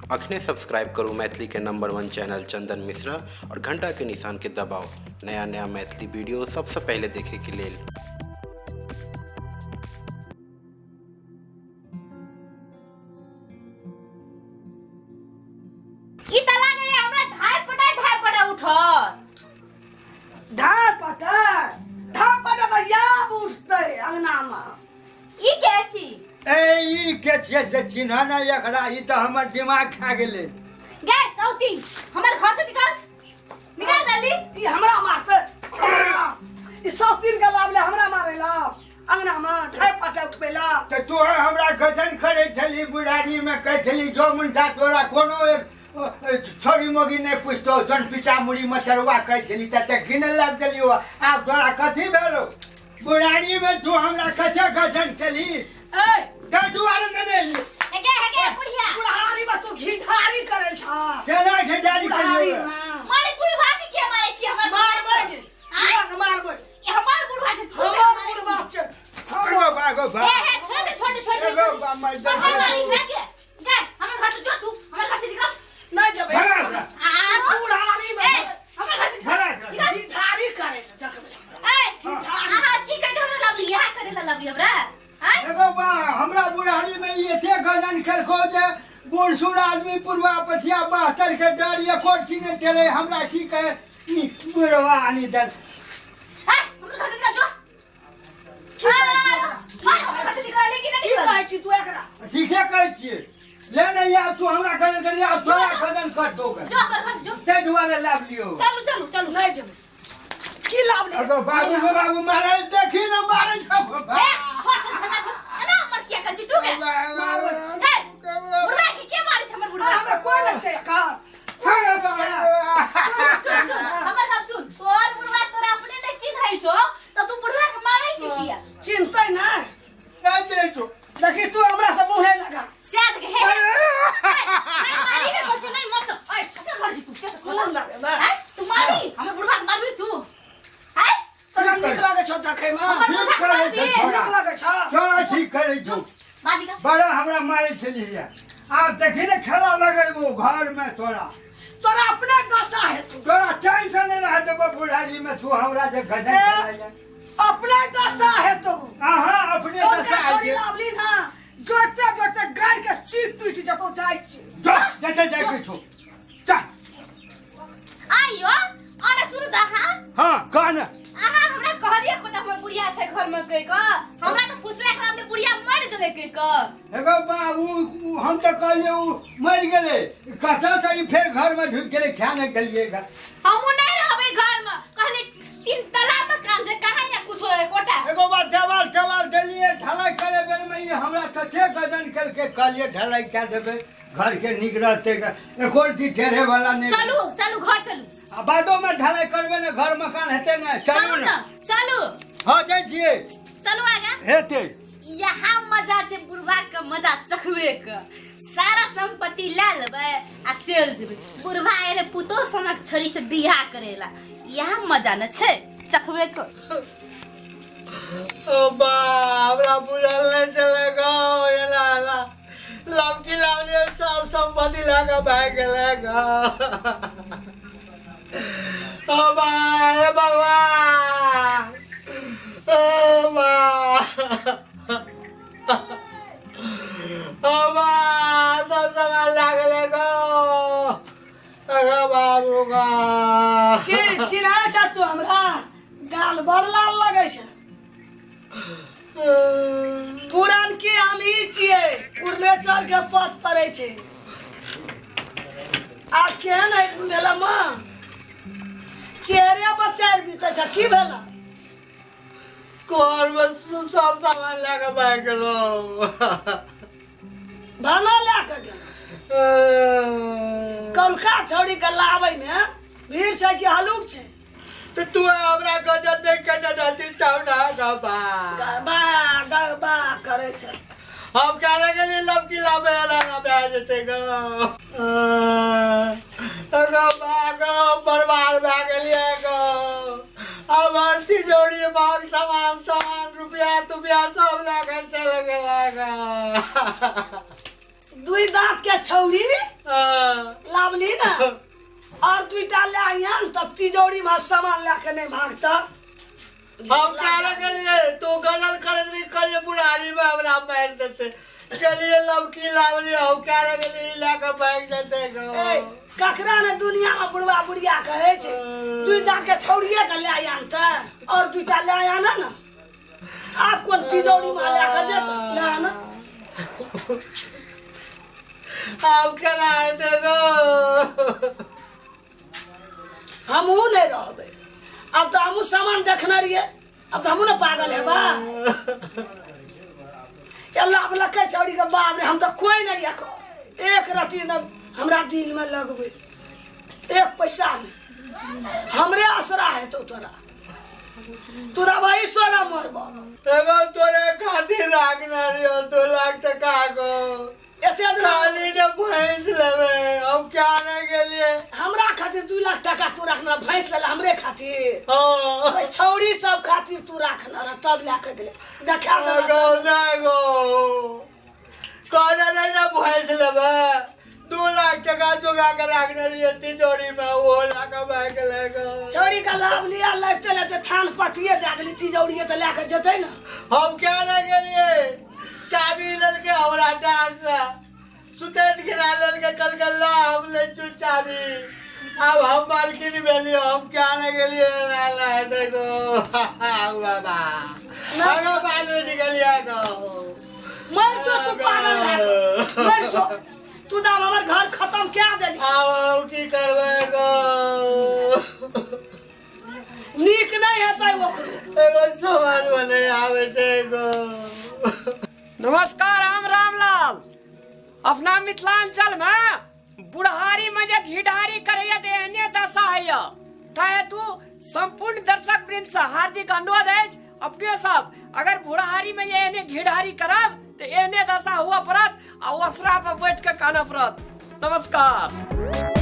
अखने सब्सक्राइब करू मैथिली के नंबर वन चैनल चंदन मिश्रा और घंटा के निशान के दबाव नया नया मैथिली वीडियो सबसे पहले देखे के लेल। ई त लागैया हमरा ढाई पटा ढाई पटा उठत। ढाई पटा ढाई पटा तऽ याब उठतै अंगनामे। ई के छी? ए ई के छियै से चिन्ह नहि एकरा, ई तऽ हमर दिमाग खा गेलै। गे सौती, हमर घर से निकाल निकाल जल्दी। ई हमरा मारतै? हमरा ई सौतीन के लाबले हमरा मारेला अंगना में ढाई पटा उठबेला। तऽ तोहर हमरा गजन करै छली बुढ़ारी में, कहै छली जो मुनसा तोरा कोनो एक छोरी मोगी नहि पुछतौ, जन पिटा मुड़ी मचरुआ कहै छली, तऽ तऽ गिने लाग देलियौ। आब तोरा कथी भेलौ बुढ़ारी में? तू हमरा कथे गजन केली? ए ताहि दुआरे नहि एलियौ। हेगे हेगे बुढ़िया, बुढ़ारी में तू घिढारी करै छ। केना घिढारी बुढ़ारी केलियौ? में मारे बुढ़वा के के मारे छी हमर? मारबै के गे, बुढ़वा के मारबै। ई हमर बुढ़वा छै, तू के हमर मारे बुढ़वा छी? छै। एगो बा, एगो बा। ए हे, छोड़ दे छोड़ दे छोड़ दे। एगो बा, मर जा। हमर मारी छोड़ के गे, हमर घर से जो तू हमर घर से निकल। नहि जेबै। भगा हमरा। आरो बुढ़ारी में ए हमर घर से निकल। भगा। निकल। घिढारी करै ल देखबै हमरा। ए अहाँ की कह के हमरा लाबली? यहाँ करे ला लाबली हमरा? आय एगो बा, हमरा बुढ़ारी में ई एते गजन केलको जे बूढ़ सूढ़ आदमी पुरवा पछिया बहत्तर के डर एको की नहि टेरे। हमरा की कहे ई बुढ़वा आनी दल। ए हमर घर से निकल जो। की कहै छी ओकरा? मार हमर घर से निकल लेकिन नहीं की निकल। कहै छी तू एकरा? ठीके कहै छियै, ले नहीं आब तू हमरा गजन करी, आब तोरा गजन कर दोगे। जो हमर घर से जो। ताहि दुआरे लाभ लियौ। चलू चलू चलू। नहि जेबै। की लाभ ले? एगो बाबू गो बाबू, मारे देखी ने मारे छौ। ए छोड़ छोड़ धंधा छोड़। एना हमर किया कर छी तू के? ए बुढ़वा के के मारे छै हमर आ, बुढ़वा? हमरा कोई नहि छै एकर। सुन सुन सुन, हमर बात सुन। तोर बुढ़वा तोरा अपने नहीं चिन्है छौ त तू बुढ़वा के मारै छी किया? चिन्हतै नहि। नहि चिन्है छौ। देखी, तू हमरा से मुँह नहि लगा। स्याद के हे हे। ए, नहीं मारी रे बच्चे, नहीं मर ओए कते मारी छी तू? से मुँह लगे बा। हैं तू मारी हमर बुढ़वा के मारबी तू? हैं तोरा नीक लगै छौ देखै मे? हमर ठीक बुढ़वा के करै मारबी? छै छोड़ा। नीक लगै छौ? तोरा ठीक करै छौ। मारी का बड़ा हमरा मारै छलियै, आब देखी ने खेला लगेबो घर में तोरा। तोरा अपने दशा हेतौ। तोरा चैन से नहि रह देबो बुढ़ारी में। तू हमरा जे गजन ए, चलाइए अपने दशा हेतौ। अहाँ अपने तोरा दशा छोड़ी हेतै। लाबली ना जोड़ते जोड़ते गाड़ के सीट टूटि जेतौ। जाइ छी। जो जते जाइ के छौ जा। आइयो अरे सुन द। हां हाँ, कह ने। अहाँ हमरा कहलिए खुद हमर बुढ़िया छै घर में कहि कऽ, हमरा तऽ फुसला खराब ने बुढ़िया मरि गेलै कहि कऽ। एगो बा, उ हम तऽ कहलियै उ मरि गेलै, कतऽ से ई फेर घर में ढुकि गेलै? खाए नहि गेलियै गा। हमहूँ नहि रहबै घर में। कहली तीन तला मकान छै, कहाँ या कुछो एकोटा। एगो बात, देवाल टेवाल देलियै ढलाई करे बेर में ई हमरा तते गजन केलकै। कहलियै ढलाई कए देबै घर के, नीक रहतै ग, एको रत्ती टेढ़े वाला नहि। चलू चलू घर चलू। आ बादो में ढलाई करबै ने, घर मकान हेतै ने। चलू चलू ने। ने चलू। हाँ, जाइ छियै। चलू आगा। हेतै। यहाँ मजा छै बुढ़वा के मजा चखबे के। सारा संपत्ति ले लेबै आ चलि जेबै। बुढ़वा एले पुतोह सनक छोरी से बियाह करेला, यहाँ मजा न छै चखबे के। ओ बा, हमरा बुझल नहि छलै गो, एना एना लमकी लावलियै सब संपत्ति लए कऽ भागि गेलै गो। ओ बा, हे भगवान, ओ बा, ओ बा, सब सामान लए गेलै गो। अगो बाबू गो। की चिन्है छ तू हमरा? गाल बड़ लाल लगै छै। पुरनकी हम ई छियै, पुरने चढ़ के पत पड़ै छै। आ केहन है भेल माँ? चेहरे पर चारि बीतै छै। की भेल? घर में सब सामान लए कऽ भागि गेलौ। भाना लए कऽ गेल? कौलका छौड़ी के लाबै मे भीड़ छै कि हलुक छै? तऽ तू हमरा गजन नहि केने रहती तब ना गबा गबा गबा करै छै। हम कहने गेली लमकी लाबे ला ना भए जेतै गो। गो बा गो, बर्बाद भए गेलियै गो। हमर तिजोरी भाग सामान सामान रुपया तुपया सब लए कऽ चलि गेलै गो। दुई दाँत के छौरी हाँ। लावली ना और दुईटा ले आइहन तब तिजोरी में सामान लए के नहीं भागता। हम क्या करिए तू गजल करत रही करिए बुढ़ारी में हमरा मार देते चलिए लौकी लावली हम क्या करिए ला के भाग जेते गो। ए ककरा ने दुनिया में बुढ़वा बुढ़िया कहे छै दुई दाँत के छौड़िए के ले आइहन त और दुईटा ले आना ना आप कोन तिजोरी में ले के जेत ले आना। आप केना हेतै गो? हमहूँ नहीं रहबै अब तो हमहूँ सामान देखने रहिए अब तो हमहूँ ने पागल हेबा। अल्लाह लकै छौड़ी के बाप रे हम तो कोई नहीं एक एक रति न हमरा दिल में लगबै एक पैसा नहीं हमरे आसरा है तो तोरा तोरा भाई सोगा मरब। एगो तोरे खातिर राखने रहियो 2 लाख टका गो एते दिन खाली जे भैंस लेबै हम क्या नहीं गेलिए। हमरा खातिर 2 लाख टका तू राखने भैंस लेला हमरे खातिर। हाँ छौड़ी सब खातिर तू राखने रह तब लए के गेलै देखा गो नहीं गो कहने नहीं ना भैंस लेबै 2 लाख टका जोगा के राखने रहिए तिजोरी में वो लाके भाग गेलै गो। छौड़ी का लाभ लिया लाइते लाइते थान पतिए दए देली तिजोरिए तऽ लए के जेतै ना। हम क्या नहीं गेलिए चाबी लेलकै हमरा डाँर से सुतैत गिरा लेलकै कलकल्ला हम लै छु चाबी आब हम मालकिन भेलियै हम क्या नहीं गेलिए ला हेतै गो बाबा आगो बालू निकलिया गो। मर जो तू पागल भए कऽ मर जो तू तऽ आब हमर घर खत्म कए देली। आब हम की करबै गो? नीक नहीं हेतै ओकरो एगो समाज में नहीं आबै छै गो। नमस्कार, हम रामलाल। अपना मिथिलांचल में बुढ़ारी में जे घिढारी करैया ते एहने दशा होइया। ताहि हेतु संपूर्ण दर्शक वृंद से हार्दिक अनुरोध अछि अपने सब अगर बुढ़ारी में एहने घिढारी करब तो एहने दशा हुआ पड़त आ ओसरा पर बैठ के कानऽ पड़त। नमस्कार।